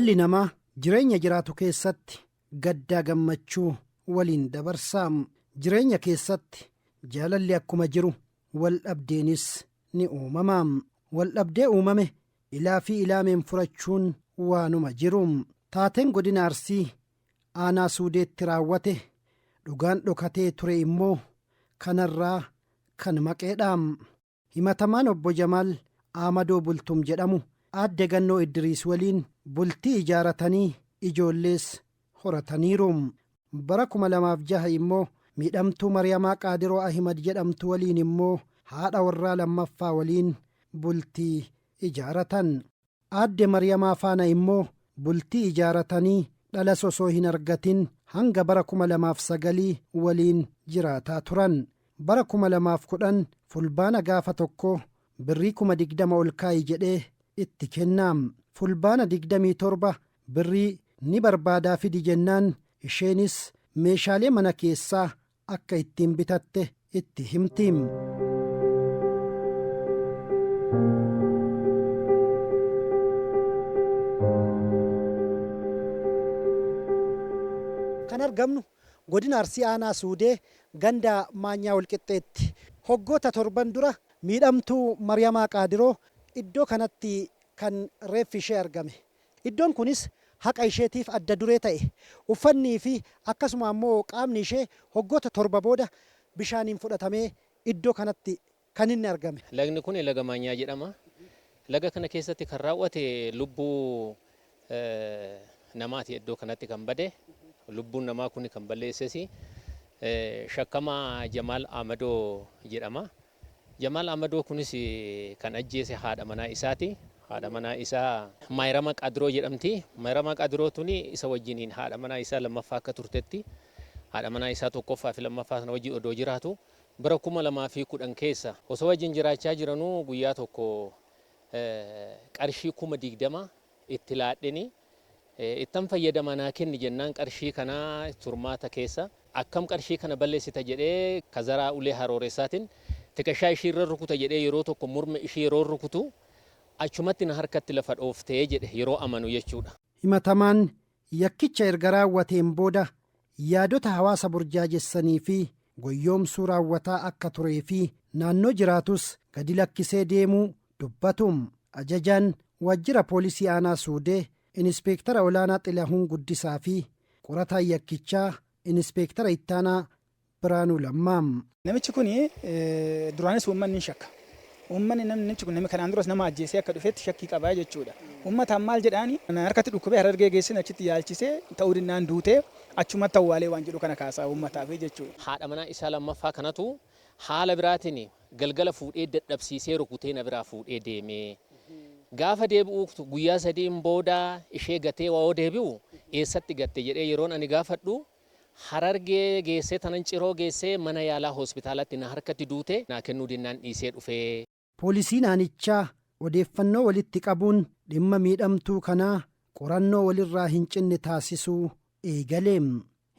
Dhalli namaa jireenya jiraatu keessatti gaddaa gammachuu waliin dabarsa. Jireenya keessatti jaalalli akkuma jiru wal dhabdeenis ni uumama. Wal dhabdee uumame ilaa fi ilaameen furachuun waanuma jiru. Taateen godina Arsii aanaa Suudeetti raawwate dhugaan dhokatee ture immoo kanarraa kan maqeedha. Himatamaan obbo Jamaal Aamadoo Bultum jedhamu aadde Gannoo Iddiriis waliin bultii ijaaratanii ijoollees horataniiru. Bara 2006 immoo miidhamtuu Mariyamaa Qaadiroo Ahimad jedhamtu waliin immoo haadha warraa lammaffaa waliin bultii ijaaratan. Aadde Mariyamaa faana immoo bultii ijaaratanii dhalas osoo hin argatin hanga bara 2009 waliin jiraataa turan. Bara 2010 Fulbaana gaafa tokko birrii 20,000 ol kaa'i jedhee itti kenna. Fulbaana 27 birrii ni barbaadaa fidi jennaan isheenis meeshaalee mana keessaa akka ittiin bitatte itti himti. Kan argamnu godina Arsii Aanaa Suudee ganda Maanyaa Walqixxeetti. Hoggoota torban dura miidhamtuu Mariyamaa Qaadiroo iddoo kanatti kan reeffi ishee argame. Iddoon kunis haqa isheetiif adda duree ta'e. Uffannii fi akkasuma ammoo qaamni ishee hoggoota 7 booda bishaaniin fudhatamee iddoo kanatti kan inni argame. Lagni kun laga Maanyaa jedhama. Laga kana keessatti kan raawwate lubbuu namaati iddoo kanatti kan bade. Lubbuun namaa kun kan balleesses shakkamaa Jamaal Ahmadoo jedhama. Jamaal Ahmadoo kunis kan ajjeese haadha manaa isaati. Haadha manaa isaa Maayirama Qadiroo jedhamti. Maayirama Qadiroo tuni isa wajjiniin haadha manaa isaa lammaffaa akka turtetti haadha manaa isaa tokkoffaa fi lammaffaa sana wajjin odoo jiraatu bara 2010 keessa osoo wajjin jiraachaa jiranuu guyyaa tokko qarshii 20,000 itti laadheni ittan fayyadama naa kenni jennaan qarshii kana turmaata keessa akkam qarshii kana balleessita jedhee kazaraa ulee harooressaatin tikashaa ishii irra rukuta jedhee yeroo tokko morma ishii yeroo rukutu achumatti na harkatti lafa dhooftee jedhe yeroo amanu jechuudha. Himatamaan yakkicha erga raawwateen booda yaadota hawaasa burjaajessanii fi goyyoomsuu raawwataa akka turee fi naannoo jiraatus gadi lakkisee deemuu dubbatu. Ajajaan Waajjira Poolisii Aanaa Suudee Inispeektara Olaanaa Xilahuun Guddisaa fi qorataan yakkichaa Inispeektara Ittaanaa Biraanuu Lammaa. Namichi kun duraanis uummanni hin shakka. Uummanni namichi kun kanaan duras nama ajjeesee akka dhufetti shakkii qabaa jechuudha. Uummataan maal jedhaani harkatti dhukkubee Harargee geessine achitti yaalchisee ta'uu dinnaan duutee achumatti awwaalee waan jedhu kana kaasaa uummataaf jechuudha. Haadha manaa isaa lammaffaa kanatu haala biraatiin galgala fuudhee dadhabsiisee rukutee na biraa fuudhee deeme. Gaafa deebi'u guyyaa sadiin booda ishee gatee waa'oo deebi'u eessatti gatte jedhee yeroon ani gaafadhu Harargee geessee tanan Ciroo geessee mana yaalaa hospitaalatti na harkatti duute naa kennuu dinnaan dhiisee dhufee. Poolisiin aanichaa odeeffannoo walitti qabuun dhimma miidhamtuu kanaa qorannoo walirraa hin cinne taasisuu eegale.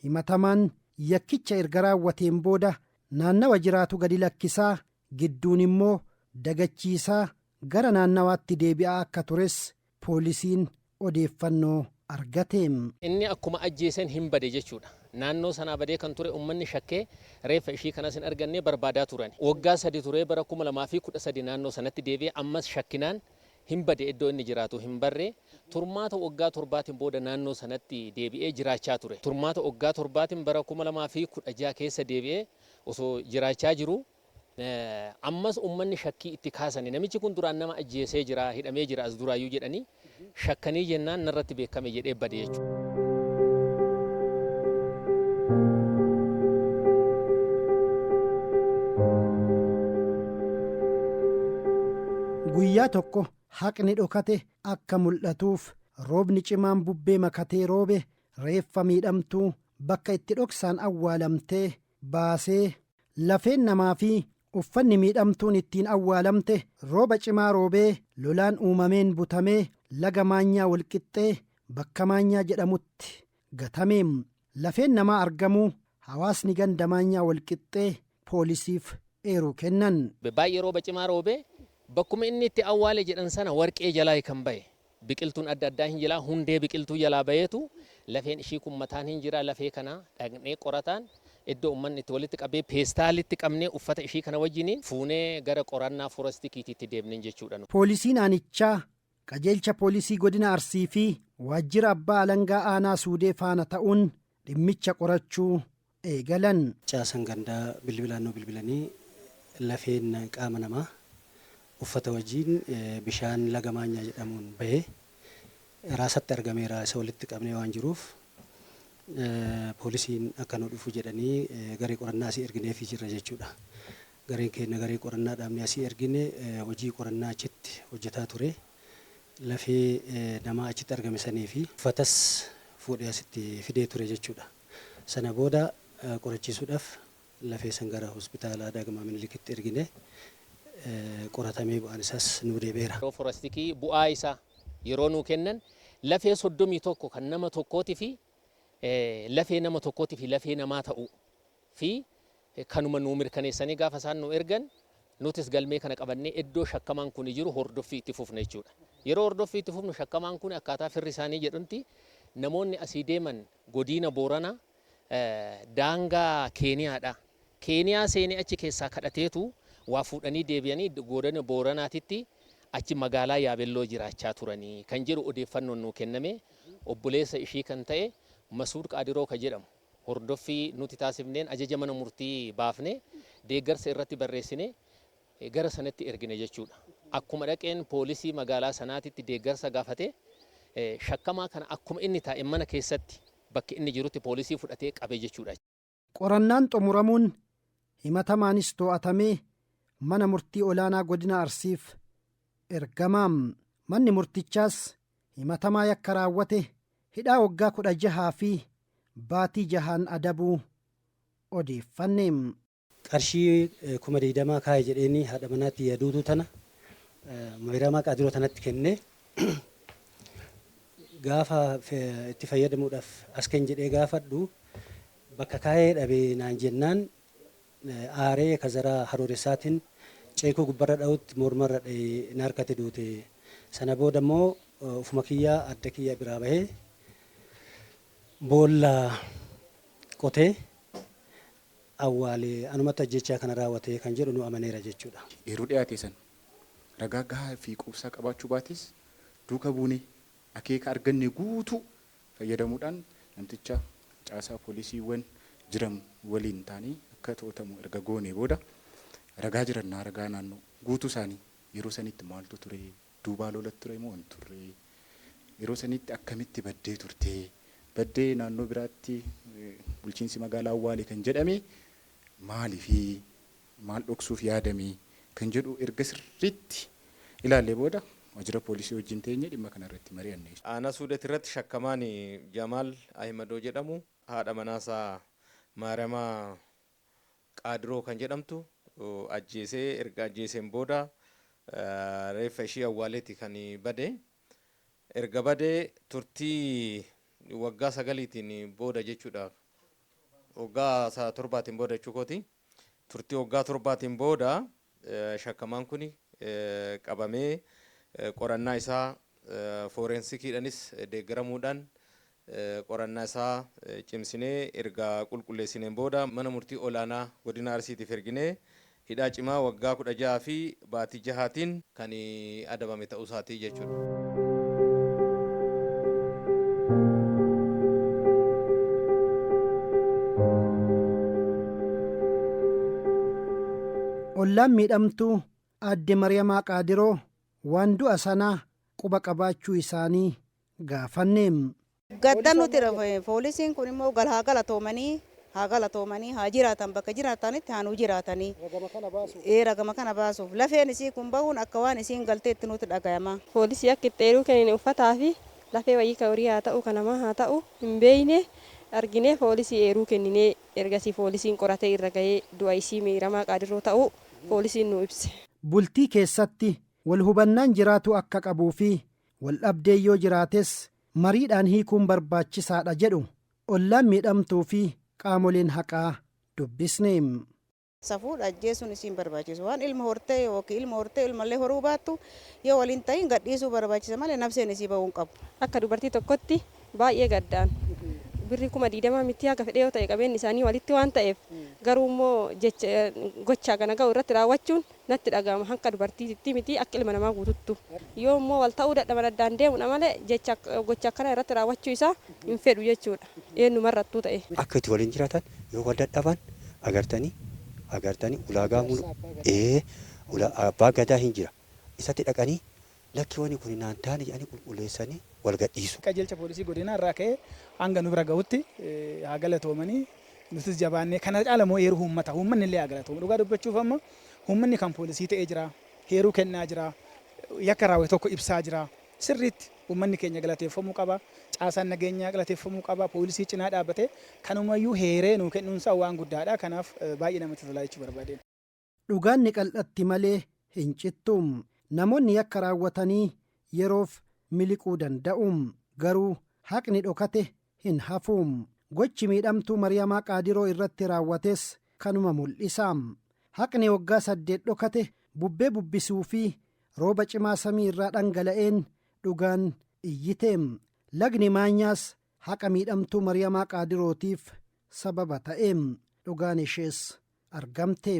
Himatamaan yakkicha erga raawwateen booda naannawa jiraatu gadi lakkisaa gidduun immoo dagachiisaa gara naannawaatti deebi'aa akka tures poolisiin odeeffannoo argate. Inni akkuma ajjeeseen hin bade jechuudha. Naannoo sanaa badee kan ture uummanni shakkee reeffa ishii kanas hin arganne barbaadaa turan. Waggaa sadi turee bara 2013 naannoo sanatti deebi'ee ammas shakkinaan hin bade iddoo inni jiraatu hin barre. Turmaata waggaa torbaatiin booda naannoo sanatti deebi'ee jiraachaa ture. Turmaata waggaa torbaatiin bara 2016 keessa deebi'ee osoo jiraachaa jiru ammas uummanni shakkii itti kaasani namichi kun duraan nama ajjeesee jira hidhamee jira as duraayyuu jedhanii shakkanii jennaan narratti beekame jedhee bade jechuudha. Guyyaa tokko haqni dhokate akka mul'atuuf roobni cimaan bubbee makatee roobe reeffa miidhamtuu bakka itti dhoksaan awwaalamtee baasee lafeen namaa fi uffanni miidhamtuun ittiin awwaalamte rooba cimaa roobee lolaan uumameen butamee laga Maanyaa Walqixxee bakka Maanyaa jedhamutti gatame. Lafeen namaa argamuu hawaasni ganda Maanyaa Walqixxee poolisiif eeruu kennan. Baay'ee rooba cimaa roobee bakkuma inni itti awwaale jedhan sana warqee jalaa kan bahe. Biqiltuun adda addaa hin jira, hundee biqiltuu jalaa baheetu lafeen ishii kun mataan hin jira. Lafee kana dhaqnee qorataan iddoo uummanni itti walitti qabee peestaalitti qabnee uffata ishii kana wajjiniin fuunee gara qorannaa forensikiitiitti deemneen jechuudha. Poolisiin aanichaa qajeelcha poolisii godina Arsii fi waajjira abbaa alangaa aanaa Suudee faana ta'uun dhimmicha qorachuu eegalan. Caasan gandaa bilbilaan nu bilbilanii, lafeen qaama namaa uffata wajjin bishaan laga Maanyaa jedhamuun bahee raasatti argameera, isa walitti qabnee waan jiruuf poolisiin akka nu dhufu jedhanii garee qorannaa asii ergineefii jirra jechuudha. Gareen keenya garee qorannaa dhaabnee asii ergine hojii qorannaa achitti hojjetaa ture. Lafee namaa achitti argame sanii fi uffatas fuudhee asitti fidee ture jechuudha. Sana booda qorachiisuudhaaf lafee san gara hospitaala Daagmaa Minilikitti ergine, qoratamee bu'aan isaas nuu deebi'eera. Yeroo forensikii bu'aa isaa yeroo nuu kennan lafee 31 kan nama tokkootii fi lafee nama tokkootii fi lafee namaa ta'uu fi kanuma nuu mirkaneessanii gaafa isaan nu ergan, nutis galmee kana qabannee iddoo shakkamaan kun jiru hordoffii itti fufna jechuudha. Yeroo hordoffii itti fufnu shakkamaan kun akkaataa firri isaanii jedhunti namoonni asii deeman godina Booranaa daangaa Keeniyaadha. Keeniyaa seenee achi keessaa kadhateetu waa fuudhanii deebi'anii godina Booranaatitti achi magaalaa Yaabelloo jiraachaa turanii kan jedhu odeeffannoon nuu kenname. Obboleessa ishii kan ta'e Masuud Qaadiroo ka jedhamu hordoffii nuti taasifneen ajaja mana murtii baafne, deeggarsa irratti barreessine gara sanatti ergine jechuudha. Akkuma dhaqeen poolisii magaalaa sanaatitti deeggarsa gaafate, shakkamaa kana akkuma inni taa'e mana keessatti bakki inni jirutti poolisii fudhatee qabe jechuudha. Qorannaan xumuramuun himatamaanis to'atamee mana murtii olaanaa godina Arsiif ergamaam. Manni murtichaas himatamaa yakka raawwate hidhaa waggaa 16 fi baatii 6n adabuu odeeffanne. Qarshii 20,000 kaa'e jedheeni haadha manaatti yaduutu tana Mayramaa Qaadiroo tanatti kennee, gaafa itti fayyadamuudhaaf as kenn jedhee gaafadhu bakka kaa'ee dhabee naan jennaan, aaree kazaraa harooressaatiin ceekuu gubbarra dha'utti mormarra dha'ee na harkatti duute. Sana booda immoo ufuma kiyyaa adda kiyya biraa bahee boolla qotee awwaalee, anumatti ajjechaa kana raawwate kan jedhu nu amaneera jechuudha. Yeroo dhiyaate san ragaa gahaa fi quubsaa qabaachuu baates, duuka buunee akeeka arganne guutuu fayyadamuudhaan namticha caasaa poolisiiwwan jiran waliin ta'anii akka to'atamu erga goone booda, ragaa jirannaa ragaa naannoo guutuu isaanii, yeroo sanitti maaltu ture, duubaa lolatti ture moo hin turre, yeroo sanitti akkamitti baddee turte, baddee naannoo biraatti bulchiinsi magaalaa awwaale kan jedhame maalii fi maal dhoksuuf yaadame kan jedhu erga sirriitti ilaallee booda waajjira poolisii wajjin teenye dhimma kana irratti mari'anne. Aanaa Suudeet irratti shakkamaan Jamaal Ahimadoo jedhamu haadha manaasaa Maariyamaa Qaadiroo kan jedhamtu ajjeesee, erga ajjeeseen booda reeffa ishii awwaaleeti kan bade. Erga badee turtii waggaa 9iitiin booda jechuudha. Waggaa 7tiin booda jechuu kooti. Turtii waggaa 7tiin booda shakkamaan kun qabamee qorannaa isaa foorensikiidhanis deeggaramuudhaan qorannaa isaa cimsinee erga qulqulleessineen booda mana murtii olaanaa godina Arsiitiif erginee hidhaa cimaa waggaa 16 fi baatii 6tiin kan adabame ta'uu isaatii jechuudha. Ollaan miidhamtuu aadde Mariyamaa Qaadiroo waan du'a sanaa quba qabaachuu isaanii gaafanneem. Gadda nuti poolisiin kun immoo haa galatoomanii, haa galatoomanii, haa jiraatan, bakka jiraatanitti haa nuu jiraatanii. Ragama kana baasuuf lafeen isii kun bahuun akka waan isiin galteetti nuti dhagayama. Poolisii akka itti eeruu kennine, uffataa fi lafee wayii ka horii haa ta'u ka namaa haa ta'u hin beeyne argine, poolisii eeruu kenninee, ergasii poolisiin qoratee irra gahee du'a isii Miiramaa Qaadiroo ta'uu poolisiin nu ibse. Bultii keessatti wal hubannaan jiraatu akka qabuu fi wal dhabdee yoo jiraates mariidhaan hiikuun barbaachisaadha jedhu ollaan miidhamtuu fi qaamoleen haqaa dubbisne. Safuudha, ajjeesuun isiin barbaachisu. Waan ilma hortee yookiin ilma hortee ilmallee horuu baattu yoo waliin ta'in gadhiisuu barbaachisa malee nafseen isii bahuu hin qabu. Akka dubartii tokkotti baay'ee gaddaan. Birri 20,000 miti, haga fedhee yoo ta'e qabeenyi isaanii walitti waan ta'eef, garuu immoo jecha gochaa kana ga'u irratti raawwachuun natti dhaga'ama, hanqa dubartiitti miti, akka ilma namaa guututtu. Yoo immoo wal ta'uu dadhaban addaan deemudha malee jecha gocha akkana irratti raawwachuu isaa hin fedhu jechuudha. Eenyumarrattuu ta'e. Akka itti waliin jiraatan, yoo wal dadhaban agartanii ulaagaa mulu abbaa gadaa hin jira, isatti dhaqanii lakki wani kun naan taane jedhanii qulqulleessanii wal gadhiisu. Qajeelcha poolisii godinaa irraa ka'ee hanga nu bira ga'utti haa galatoomanii. Nutis jabaannee kana caala immoo heeruu uummata, uummanni illee haa galatoomu. Dhugaa dubbachuuf amma uummanni kan poolisii ta'ee jira, heeruu kennaa jira, yakka raawwate tokko ibsaa jira. Sirriitti uummanni keenya galateeffamuu qaba, caasaan nageenyaa galateeffamuu qaba. Poolisii cinaa dhaabbatee kanumayyuu heeree nuu kennuunsaa waan guddaadha. Kanaaf baay'ee namatti tolaa jechuu barbaadeen. Dhugaan ni qal'atti malee hin cittu. Namoonni yakka raawwatanii yeroof miliquu danda'u. Garuu haqni dhokate hin hafu. Gochi miidhamtuu Mariyamaa Qaadiroo irratti raawwates kanuma mul'isa. Haqni waggaa 8 dhokate bubbee bubbisuu fi rooba cimaa samii irraa dhangala'een dhugaan iyyite. Lagni Maanyaas haqa miidhamtuu Mariyamaa Qaadirootiif sababa ta'e. Dhugaan ishees argamte.